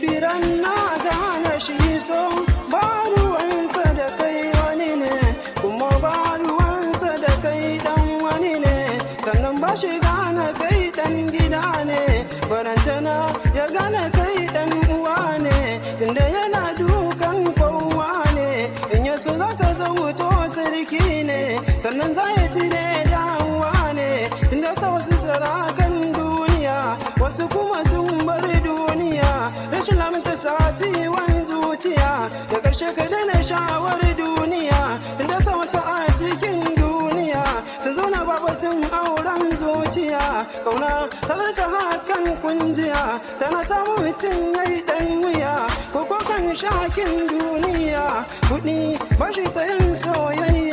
Biran na gane shi so ba ruwansa da kai wani ne, kuma ba ruwansa da kai dan wani ne. Sannan ba shi gane kai dan gida ne, barantana ya gane kai dan uwa ne. Tunda yana dukan kowa ne, in yaso zaka zama to sarki ne, sannan za ya cire damuwa ne. Tunda sa wasu sarakan duniya, wasu kuma sun bar duniya. Rashin lamta sa ciwon zuciya, da ƙarshe ka daina shawar duniya. Tunda sa wasu a cikin duniya sun zauna babatun auren zuciya. Kauna ta zarce hakan kunjiya, tana samun mutum ya yi dan wuya ko kan shakin duniya. Kuɗi ba shi sayan soyayya.